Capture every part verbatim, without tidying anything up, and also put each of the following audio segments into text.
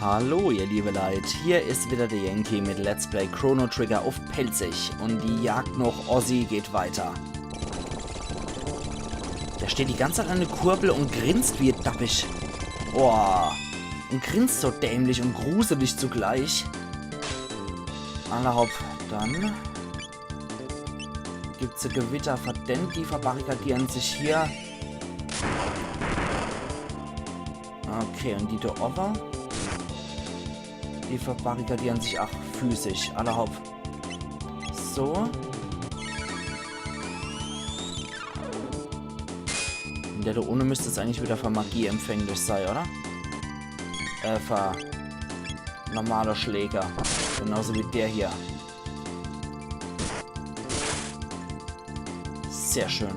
Hallo, ihr liebe Leit, hier is wieder der Yankee mit Let's Play Chrono Trigger uff Pälzisch und die Jagd noch Ozzy geht weiter. Der steht die ganze Zeit an der Kurbel und grinst wie dappisch. Boah. Und grinst so dämlich und gruselig zugleich. Alla hopp, dann gibt's e Gewitter. Verdammt, die verbarrikadieren sich hier. Okay, und die do owwe, die verbarrikadieren sich ach physisch. Alla hopp. So. Und der do unne müsst jetzt eigentlich wieder für Magie empfänglich sei, oder? Äh, für normale Schläge. Genauso wie der hier. Sehr schön.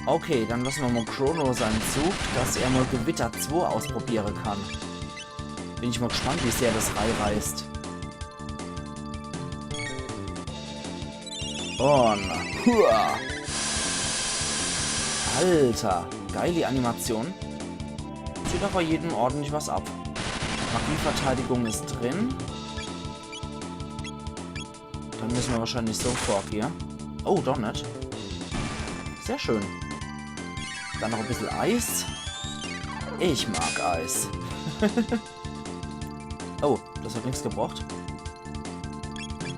Okay, dann lasse mer mal Chrono seinen Zug, dass er mal Gewitter zwei ausprobiere kann. Bin ich mal gespannt, wie sehr das reinreißt. Und hua. Alter, geile Animation. Zieht aber jedem ordentlich was ab. Magieverteidigung ist drin. Dann müssen wir wahrscheinlich so vorgehen. Oh, doch net. Sehr schön. Dann noch ein bisschen Eis. Ich mag Eis. Oh, das hat nichts gebracht.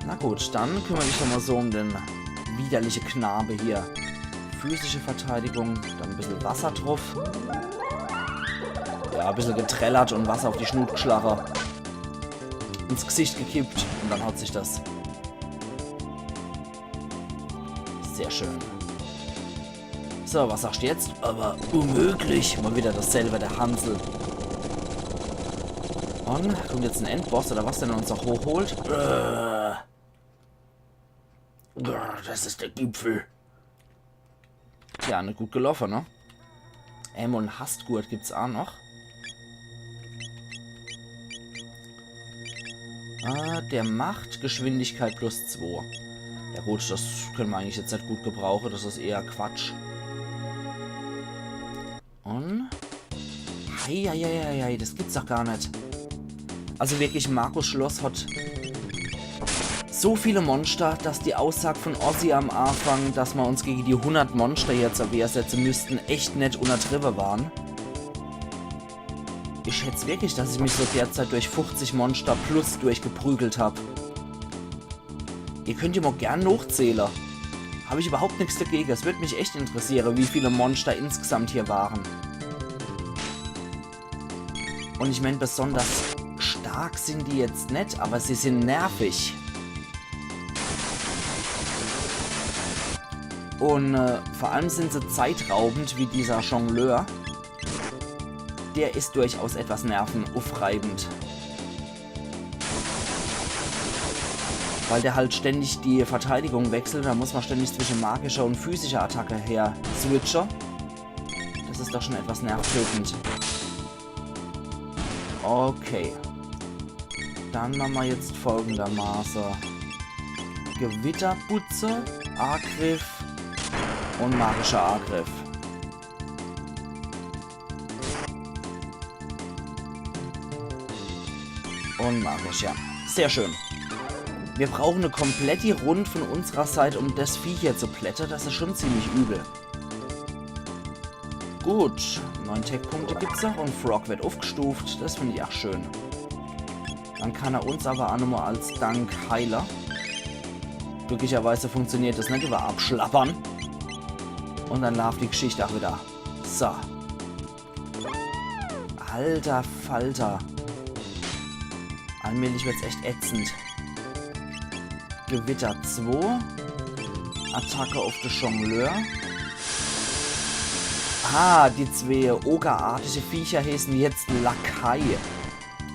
Na gut, dann kümmere dich doch mal so um den widerliche Knabe hier. Physische Verteidigung, dann ein bisschen Wasser drauf. Ja, ein bisschen getrellert und Wasser auf die Schnut geschlagen. Ins Gesicht gekippt und dann hat sich das. Sehr schön. So, was sagst du jetzt? Aber unmöglich. Mal wieder dasselbe, der Hansel. Und kommt jetzt ein Endboss oder was, der uns auch hochholt? Äh. Grr, das ist der Gipfel. Ja, ne, gut gelaufen, ne? Ähm, und Hastgurt gibt's auch noch. Ah, der macht Geschwindigkeit plus zwei. Ja gut, das können wir eigentlich jetzt nicht gut gebrauchen. Das ist eher Quatsch. Und Heieieiei, das gibt's doch gar net. Also wirklich, Magus Schloss hat so viele Monster, dass die Aussag von Ozzy am Anfang, dass wir uns gegen die hundert Monster jetzt zur Wehr setzen müssten, echt net untertrieben waren. Ich schätz wirklich, dass ich mich so derzeit durch fünfzig Monster plus durchgeprügelt hab. Ihr könnt ja mal gern nochzählen. Hab ich überhaupt nichts dagegen. Es würde mich echt interessieren, wie viele Monster insgesamt hier waren. Und ich mein, besonders stark sind die jetzt net, aber sie sind nervig. Und äh, vor allem sind sie zeitraubend, wie dieser Jongleur. Der ist durchaus etwas nervenaufreibend. Weil der halt ständig die Verteidigung wechselt, da muss man ständig zwischen magischer und physischer Attacke her switchen. Das ist doch schon etwas nervtötend. Okay. Dann machen wir jetzt folgendermaßen. Gewitterbutze, Angriff und magischer Angriff. Und magisch, ja. Sehr schön. Wir brauchen eine komplette Runde von unserer Seite, um das Vieh hier zu plätten. Das ist schon ziemlich übel. Gut, neun Tech-Punkte gibt's noch und Frog wird aufgestuft. Das finde ich auch schön. Dann kann er uns aber auch nochmal als Dank heilen. Glücklicherweise funktioniert das nicht über Abschlappern. Und dann läuft die Geschichte auch wieder. So. Alter Falter. Allmählich wird's echt ätzend. Gewitter zwei. Attacke auf den Jongleur. Ah, die zwei ogerartige Viecher heißen jetzt Lakai.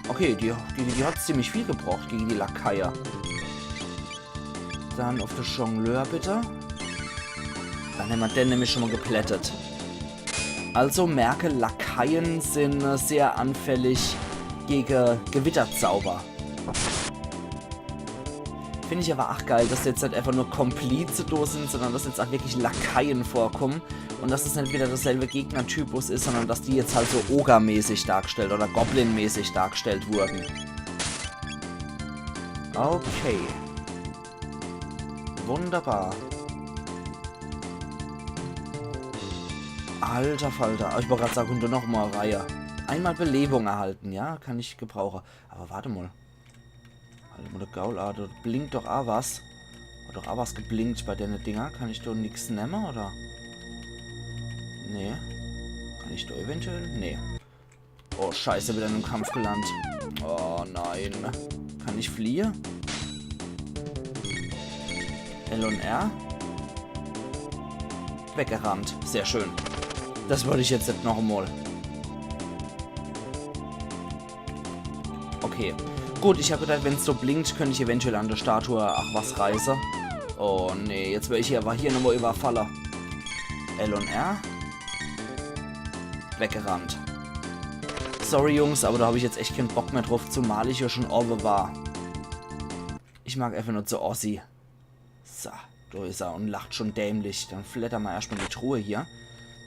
Okay, die, die, die hat ziemlich viel gebracht gegen die Lakaie. Dann auf den Jongleur bitte. Dann hämmer den nämlich schon mal geplättet. Also merke, Lakaien sind äh, sehr anfällig gegen Gewitterzauber. Find ich aber ach geil, dass jetzt net einfach nur Komplize do sind, sondern dass jetzt ach wirklich Lakaien vorkommen. Und dass es net wieder derselbe Gegnertypus is, sondern dass die jetzt halt so Ogermäßig dargestellt oder Goblin-mäßig dargestellt wurden. Okay. Wunderbar. Alter Falter. Ich wollt grad sagen, noch mal Reihe. Einmal Belebung erhalten, ja? Kann ich gebrauchen. Aber warte mal. Alter, Mutter Gaul, ah, do blinkt doch a was. Hat doch a was geblinkt bei dene Dinger. Kann ich do nix nemme, oder? Nee. Kann ich do eventuell? Nee. Oh, scheiße, wieder in dem Kampf gelandet. Oh nein. Kann ich fliehe? L und R? Weggerannt. Sehr schön. Das wollt ich jetzt net noch mal. Okay. Gut, ich hab gedacht, wenn's so blinkt, könnt ich eventuell an der Statue ach was reiße. Oh nee, jetzt werd ich hier aber hier nochmal überfalle. L und R. Weggerannt. Sorry, Jungs, aber da hab ich jetzt echt kein Bock mehr drauf, zumal ich ja schon oben war. Ich mag einfach nur zu Ossi. So, do is er und lacht schon dämlich. Dann fleddern mer erstmal die Truhe hier.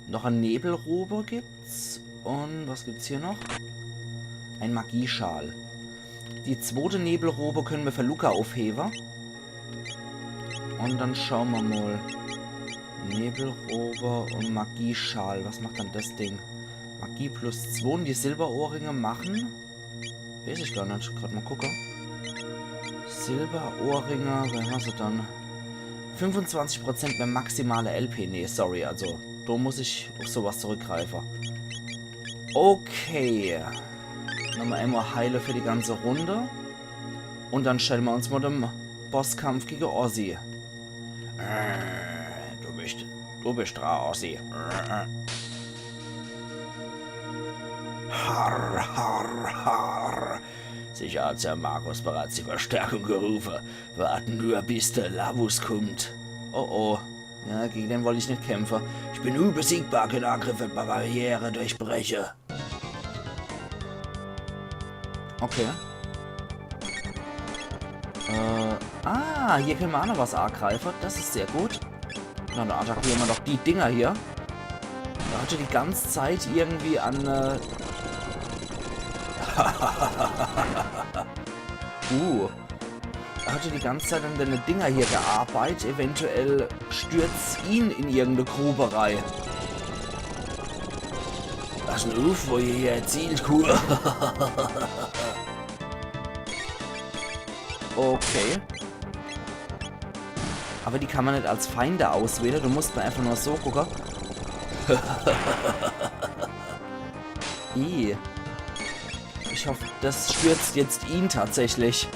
Noch e Nebelrobe gibt's. Und was gibt's hier noch? Ein Magieschal. Die zwote Nebelrobe können wir für Lucca aufheben. Und dann schauen wir mal. Nebelrobe und Magieschal. Was macht dann das Ding? Magie plus zwei und die Silberohrringe machen. Weiß ich gar net. Grad mal gucke. Silberohrringe, was haben wir dann? Fünfundzwanzig Prozent mehr maximale L P. Nee, sorry, also, da muss ich auf sowas zurückgreifen. Okay. Nochmal einmal heile für die ganze Runde. Und dann stellen wir uns mal dem Bosskampf gegen Ossi. Äh, du bist, du bist dran, Ossi. Har, har, har. Sicher hat der Magus bereits die Verstärkung gerufen. Warten nur, bis der Lavus kommt. Oh oh. Ja, gegen den wollt ich net kämpfen. Ich bin unbesiegbar, kann Angriffe bei Barriere durchbrechen. Okay. Äh, ah, hier können wir auch noch was angreifen. Das ist sehr gut. Na, dann attackieren wir doch die Dinger hier. Da hat er die ganze Zeit irgendwie an, äh, uh. Da hat er die ganze Zeit an dene Dinger hier gearbeitet. Eventuell stürzt ihn in irgendeine Grube rein. Pass nur auf, wo ihr hier zielt, Kur. Okay. Aber die kann man net als Feinde auswählen, du musst mal einfach nur so gucken. Ih. Ich hoffe, das stürzt jetzt ihn tatsächlich.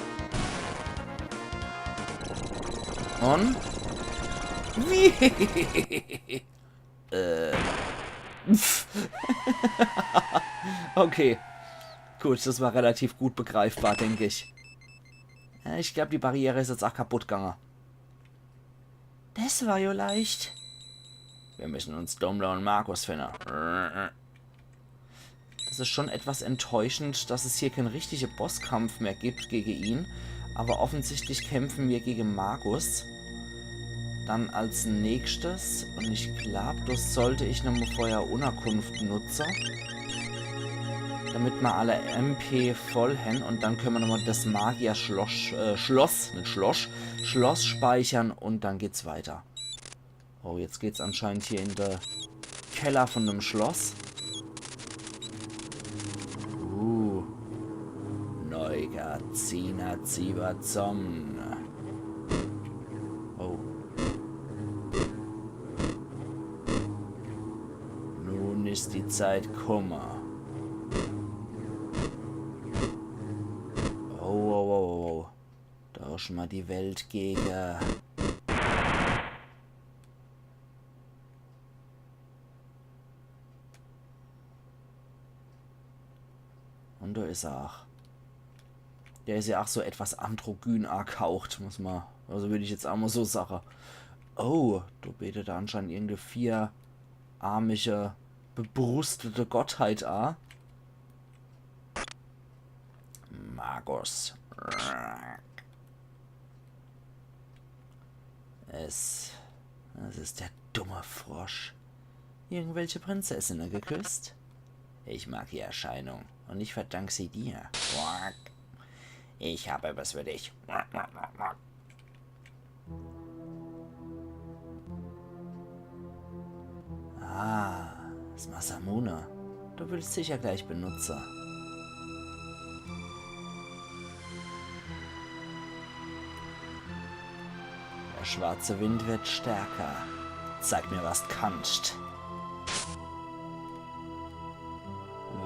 Und? Wie? Äh. Pff. Okay. Gut, das war relativ gut begreifbar, denk ich. Ja, ich glaub, die Barriere is jetzt auch kaputt gegangen. Das war ja leicht. Wir müssen uns Domler und Markus finden. Das ist schon etwas enttäuschend, dass es hier keinen richtigen Bosskampf mehr gibt gegen ihn. Aber offensichtlich kämpfen wir gegen Magus. Dann als nächstes, und ich glaub, das sollte ich nochmal vorher Unterkunft nutzen. Damit wir alle M P voll haben und dann können wir nochmal das Magier-Schloss, äh, Schloss, nicht Schloss, Schloss speichern und dann geht's weiter. Oh, jetzt geht's anscheinend hier in de Keller von dem Schloss. Uh. Neuga Zina Ziba Zom. Oh. Nun ist die Zeit kumme. Oh, oh, oh, oh, oh. Tausch mal die Welt gegen. Und da is er ach. Der is ja ach so etwas androgyn angehaucht, muss man. Also würd ich jetzt auch mal so sagen. Oh, da betet er anscheinend irgendeine vierarmige, bebrustete Gottheit an. Magus. Es, es ist der dumme Frosch. Irgendwelche Prinzessinne geküsst? Ich mag die Erscheinung und ich verdank sie dir. Quack. Ich hab etwas für dich. Ah, das Masamune. Du willst sicher gleich benutze. Der schwarze Wind wird stärker. Zeig mir, was du kannst.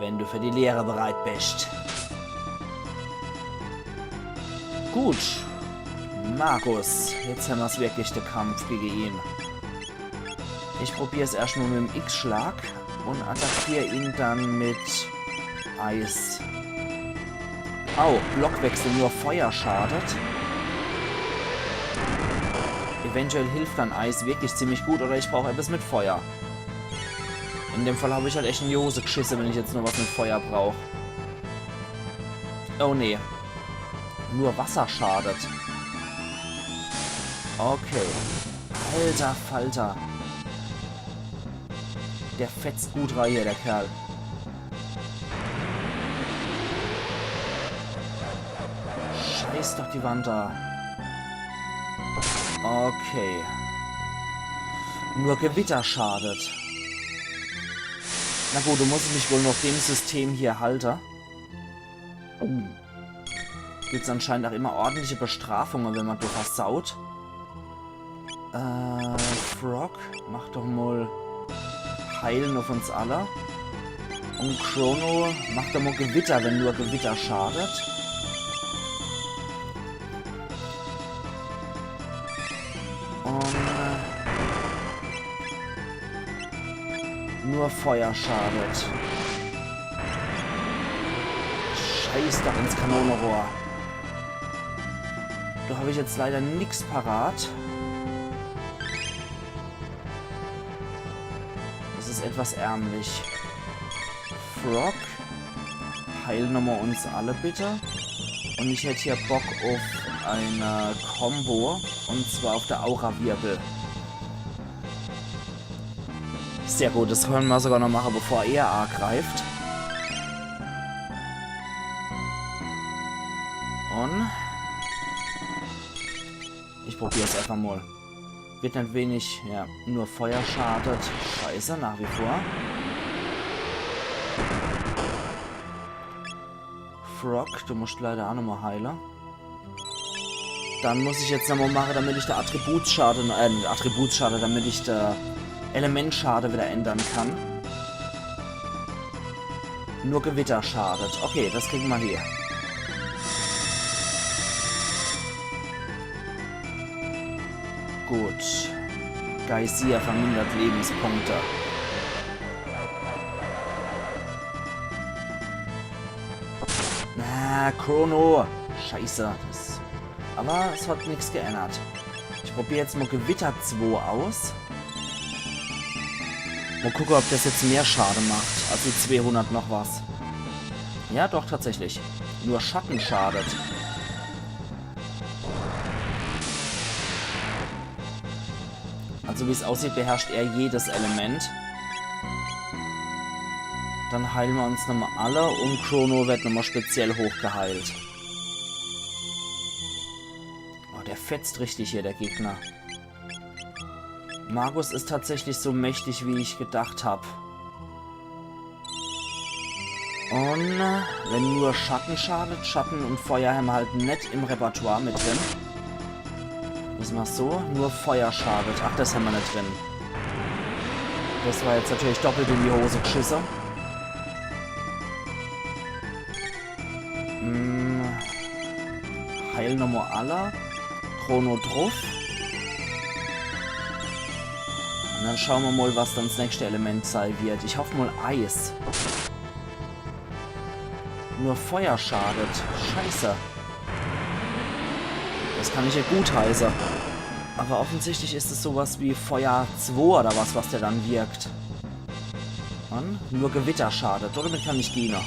Wenn du für die Lehre bereit bist. Gut. Magus, jetzt hämmer's wirklich, de Kampf gege ihn. Ich probier's erscht mal mit dem X-Schlag und attackier ihn dann mit Eis. Au, Blockwechsel, nur Feuer schadet. Eventuell hilft dann Eis wirklich ziemlich gut oder ich brauch etwas mit Feuer. In dem Fall hab ich halt echt in die Hose gschisse, wenn ich jetzt nur was mit Feuer brauch. Oh nee. Nur Wasser schadet. Okay. Alter Falter. Der fetzt gut rei hier, der Kerl. Scheiß doch die Wand a. Okay. Nur Gewitter schadet. Na gut, du musst mich wohl noch dem System hier halte. Gibt's anscheinend auch immer ordentliche Bestrafunge, wenn man do versaut. Äh, Frog, mach doch mal Heilen auf uns alle. Und Chrono, mach doch mal Gewitter, wenn nur Gewitter schadet. Und äh, nur Feuer schadet. Scheiß doch ins Kanonerohr. Do hab ich jetzt leider nix parat. Das ist etwas ärmlich. Frog, heil nochmal uns alle bitte. Und ich hätt hier Bock auf eine Combo. Und zwar auf der Aura-Wirbel. Sehr gut, das können wir sogar noch machen, bevor er angreift. Und ich probier's einfach mal. Wird ein wenig, ja, nur Feuer schadet. Scheiße, nach wie vor. Frog, du musst leider auch nochmal heilen. Dann muss ich jetzt nochmal machen, damit ich der Attributsschaden, äh, nicht Attributsschaden, damit ich der Elementsschaden wieder ändern kann. Nur Gewitter schadet. Okay, das kriegen wir hier. Gut. Geysir vermindert Lebenspunkte. Na, Chrono. Scheiße. Das, aber es hat nichts geändert. Ich probier jetzt mal Gewitter zwei aus. Mal gucken, ob das jetzt mehr Schaden macht. Also zweihundert noch was. Ja, doch, tatsächlich. Nur Schatten schadet. Also wie es aussieht, beherrscht er jedes Element. Dann heilen wir uns nochmal alle und Chrono wird nochmal speziell hochgeheilt. Oh, der fetzt richtig hier, der Gegner. Magus ist tatsächlich so mächtig, wie ich gedacht hab. Und wenn nur Schatten schadet, Schatten und Feuer hämmer halt net im Repertoire mit drin. Müssen wir so, nur Feuer schadet. Ach, das hämmer net drin. Das war jetzt natürlich doppelt in die Hose gschisse. Hm. Heil nochmal alle. Chrono druff. Und dann schauen wir mal, was dann das nächste Element sein wird. Ich hoffe mal Eis. Nur Feuer schadet. Scheiße. Das kann ich ja gutheißen. Aber offensichtlich ist es sowas wie Feuer zwei oder was, was der dann wirkt. Mann, nur Gewitter schadet. Damit kann ich diene.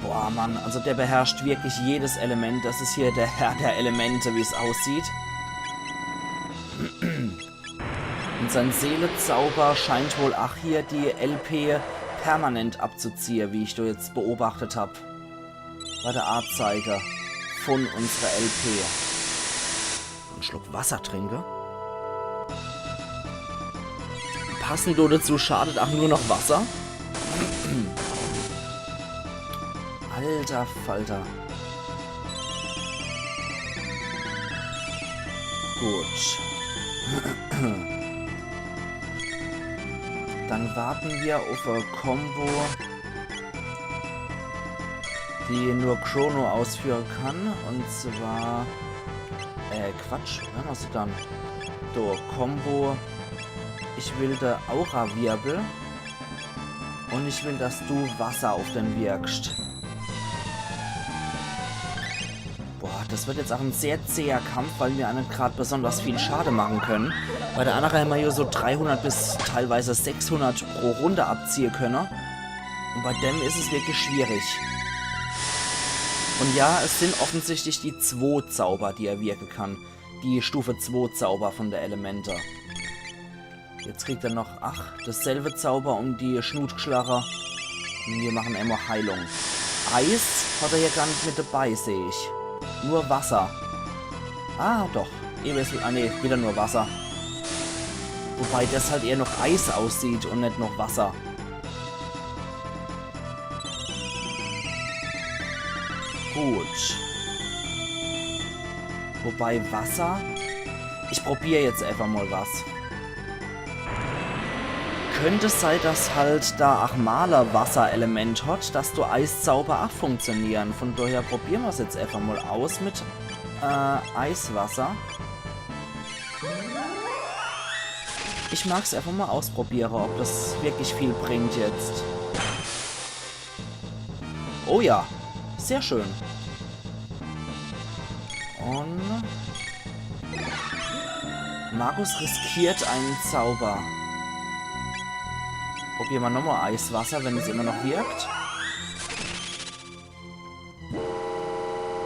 Boah, Mann, also der beherrscht wirklich jedes Element. Das is hier der Herr der Elemente, wie's aussieht. Und sein Seelezauber scheint wohl ach hier die L P permanent abzuziehe, wie ich do jetzt beobachtet hab. Bei der Anzeige von unserer L P. En Schluck Wasser trinke. Passend do dazu schadet ach nur noch Wasser. Alter Falter. Gut. Dann warten wir auf e Combo, die nur Chrono ausführen kann. Und zwar... Äh, Quatsch. Was machst du dann? So, Combo. Ich will de Aura-Wirbel. Und ich will, dass du Wasser auf den wirkst. Boah, das wird jetzt ach en sehr zäher Kampf, weil mir ach net grad besonders viel Schade machen können. Bei der annere hämmer jo so dreihundert bis teilweise sechshundert pro Runde abziehe können. Und bei dem is es wirklich schwierig. Und ja, es sind offensichtlich die zwo Zauber, die er wirken kann. Die Stufe zwo Zauber von der Elemente. Jetzt kriegt er noch, ach, dasselbe Zauber um die Schnut gschlache. Und wir machen emol Heilung. Eis hat er hier gar net mit dabei, seh ich. Nur Wasser. Ah, doch. Ewe is, ah, nee, wieder nur Wasser. Wobei das halt eher noch Eis aussieht und net noch Wasser. Gut. Wobei Wasser... Ich probier jetzt einfach mal was. Könnt es sei, dass halt da ach mal e Wasserelement hat, dass do Eiszauber ach funktionieren. Von daher probieren wir's jetzt einfach mal aus mit, äh, Eiswasser. Ich mag's einfach mal ausprobiere, ob das wirklich viel bringt jetzt. Oh ja, sehr schön. Und Markus riskiert einen Zauber. Probieren wir nochmal Eiswasser, wenn es immer noch wirkt.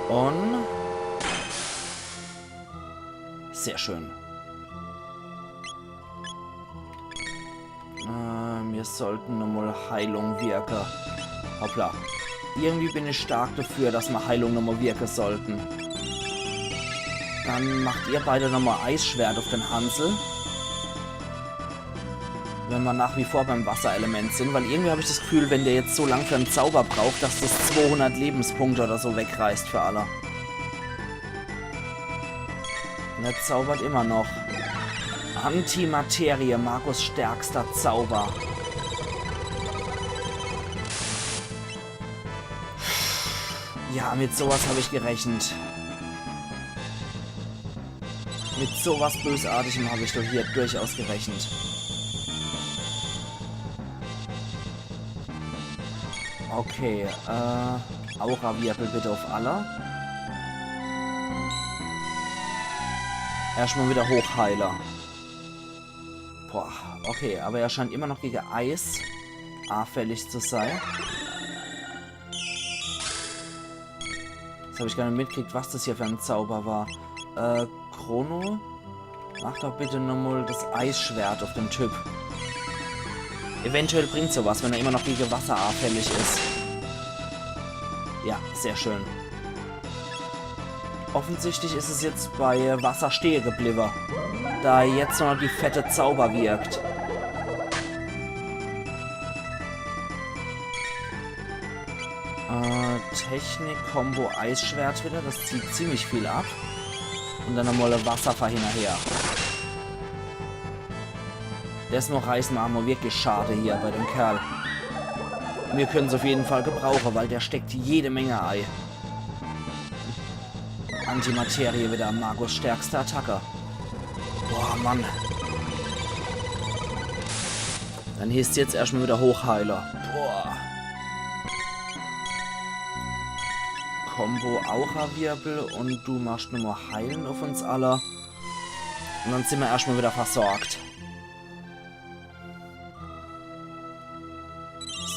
Und sehr schön. Äh, wir sollten nochmal Heilung wirken. Hoppla. Irgendwie bin ich stark dafür, dass wir Heilung nochmal wirken sollten. Dann macht ihr beide nochmal Eisschwert auf den Hansel. Wenn wir nach wie vor beim Wasserelement sind, weil irgendwie hab ich das Gefühl, wenn der jetzt so lang für einen Zauber braucht, dass das zwohundert Lebenspunkte oder so wegreißt für alle. Und er zaubert immer noch. Antimaterie, Markus' stärkster Zauber. Ja, mit sowas hab ich gerechnet. Mit sowas Bösartigem hab ich doch hier durchaus gerechnet. Okay, äh, Aura-Wirbel bitte auf alle. Erstmal wieder hochheile. Boah, okay, aber er scheint immer noch gegen Eis anfällig zu sein. Jetzt hab ich gar nicht mitgekriegt, was das hier für ein Zauber war. Äh, Chrono? Mach doch bitte nochmal das Eisschwert auf den Typ. Eventuell bringt sowas, wenn er immer noch gegen Wasser anfällig ist. Ja, sehr schön. Offensichtlich ist es jetzt bei Wasser stehen geblieben, da jetzt noch die fette Zauber wirkt. Äh, Technik, Combo, Eisschwert wieder. Das zieht ziemlich viel ab. Und dann nochmal Wasser hinterher. Das noch reißen wir, haben wir wirklich schade hier bei dem Kerl. Wir können's auf jeden Fall gebrauchen, weil der steckt jede Menge ei. Antimaterie wieder, Markus' stärkste Attacke. Boah, Mann. Dann heißt's jetzt erstmal wieder hochheile. Boah. Combo Aura-Wirbel und du machst nochmal heilen auf uns alle. Und dann sind wir erstmal wieder versorgt.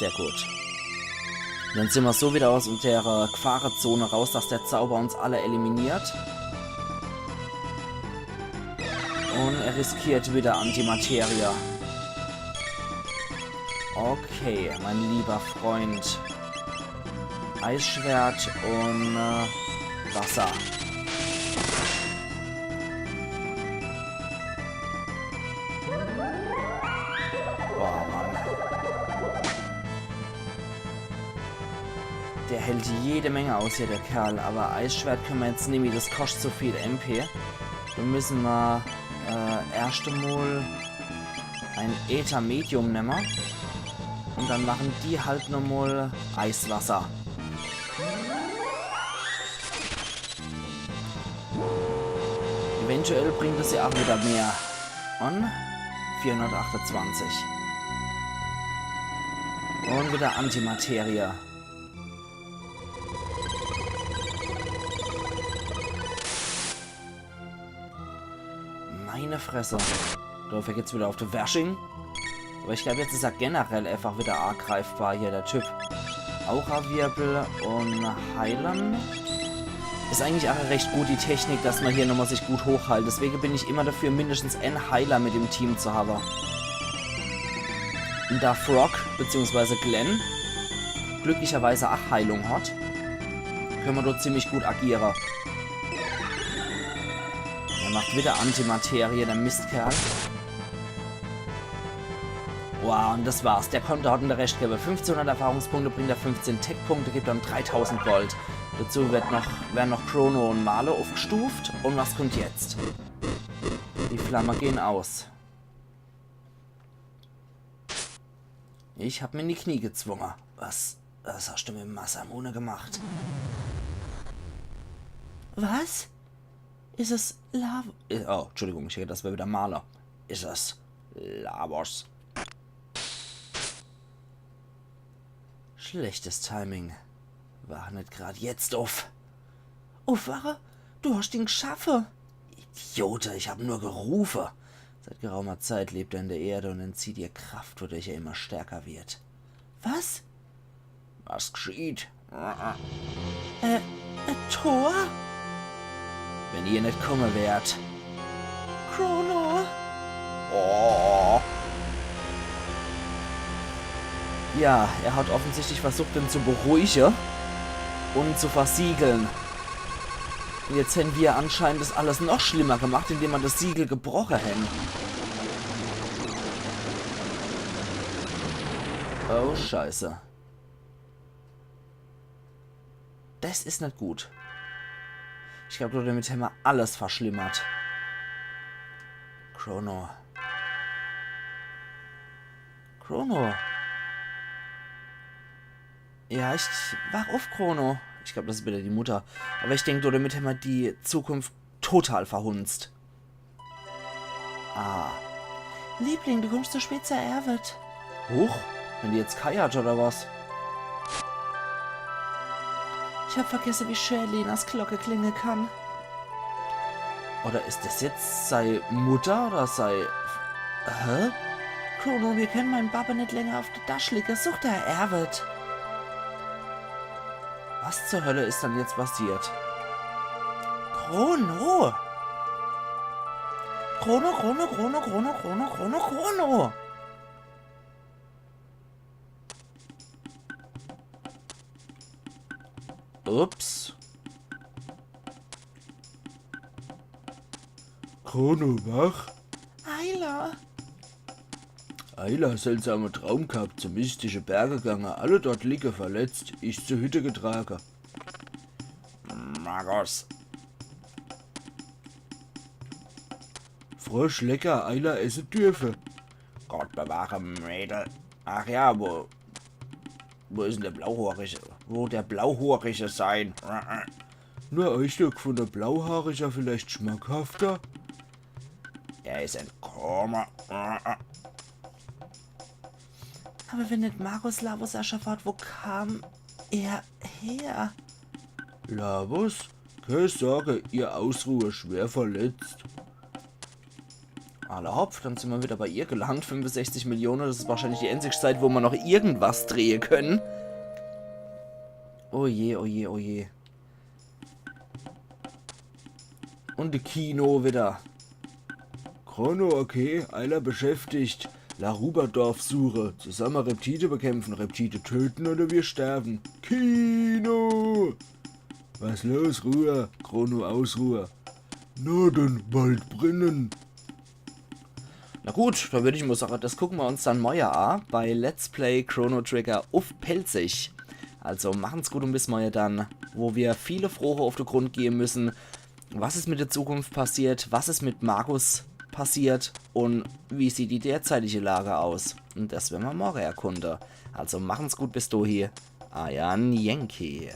Sehr gut. Dann sin mer so wieder aus der, äh, Gefahrezone raus, dass der Zauber uns alle eliminiert. Und er riskiert wieder Antimaterie. Okay, mein lieber Freund. Eisschwert und, äh, Wasser. Boah, Mann. Der hält jede Menge aus hier, der Kerl. Aber Eisschwert könne mer jetzt nimmi, das koscht zu viel M P. Do müsse mer, äh, erscht emol ein Äther-Medium nemme. Und dann mache die halt nomol Eiswasser. Eventuell bringt es ja auch wieder mehr. Und vierhundertachtundzwanzig. Und wieder Antimaterie. Meine Fresse. Dafür geht's wieder auf die Washing. Aber ich glaub, jetzt is er generell einfach wieder angreifbar hier, der Typ. Aura-Wirbel und Heilen. Is eigentlich auch recht gut, die Technik, dass mer hier nomol sich gut hochheilt. Deswege bin ich immer dafür, mindestens en Heiler mit im Team zu haben. Und da Frog, beziehungsweise Glenn, glücklicherweise auch Heilung hat, könne mer dort ziemlich gut agiere. Er macht wieder Antimaterie, der Mistkerl. Wow, und das war's. Der Konter hat en Rescht gewwe. Fünfzehnhundert Erfahrungspunkte bringt er, fünfzehn Tech-Punkte gibt er und dreitausend Gold. Dazu wird noch, werden noch Chrono und Marle aufgestuft. Und was kommt jetzt? Die Flamme gehen aus. Ich hab mir in die Knie gezwunge. Was, was hast du mit Masamune gemacht? Was? Is es Lav-, äh, oh, Entschuldigung, ich hätt, das wär wieder Marle. Is es Lavos? Schlechtes Timing. Wach net grad jetzt uff. Uffwache? Du hast ihn gschaffe. Idiote, ich hab nur gerufe. Seit geraumer Zeit lebt er in der Erde und entzieht ihr Kraft, wodurch er immer stärker wird. Was? Was gschieht? Äh, äh, Thor? Wenn ihr net komme wärt. Chrono? Oh. Ja, er hat offensichtlich versucht, ihn zu beruhige und zu versiegeln. Und jetzt hänn wir anscheinend das alles noch schlimmer gemacht, indem mer das Siegel gebroche hänn. Oh, Scheiße. Das is net gut. Ich glaub, damit hämmer alles verschlimmert. Chrono. Chrono. Ja, ich, wach uff, Chrono. Ich glaub, das is wieder die Mutter. Aber ich denk, damit hämmer die Zukunft total verhunzt. Ah. Liebling, du kommst zu spät zur Ärwet. Huch, hänn die jetzt geheiert oder was? Ich hab vergesse, wie schön Lenas Glocke klinge kann. Oder is das jetzt sei Mutter oder sei... Hä? Chrono, mir können mein Babbe net länger uff de Dasch liege. Such der Ärwet. Was zur Hölle is dann jetzt passiert? Chrono! Chrono, Chrono, Chrono. Ups. Chrono, wach? Ayla. Ayla, seltsame Traum gehabt, zu mystische Berge gange, alle dort liege verletzt, ich zur Hütte getrage. Magus. Frosch lecker, Ayla esse dürfe. Gott bewahre, Mädel. Ach ja, wo, wo is denn der Blauhaarige? Wo der Blauhaarige sein? Nur Eindruck von der Blauhaariger vielleicht schmackhafter? Er is entkomme. Aber wenn net Magus Lavos erschaffe hat, wo kam er her? Lavos? Keine Sorge, ihr Ausruher schwer verletzt. Alla hopp, dann sin mer wieder bei ihr gelandet. Fünfundsechzig Millionen, das is wahrscheinlich die einzigste Zeit, wo mer noch irgendwas drehe können. Oh je, oh je, oh je. Und de Kino wieder. Chrono, okay, Ayla beschäftigt. Larubadorf suche. Zusammen Reptide bekämpfen. Reptide töten oder wir sterben. Kino! Was los, Ruhe? Chrono, Ausruhe. Na, den Wald brennen. Na gut, dann würd ich mal sagen, das gucken wir uns dann morgen an bei Let's Play Chrono Trigger uff Pälzisch. Also machen's gut und bis morgen dann, wo wir viele Froge auf den Grund gehen müssen. Was ist mit der Zukunft passiert? Was ist mit Magus passiert? Und wie sieht die derzeitige Lage aus? Und das werden wir morgen erkunden. Also machen's gut bis dahin. Eier Yankee.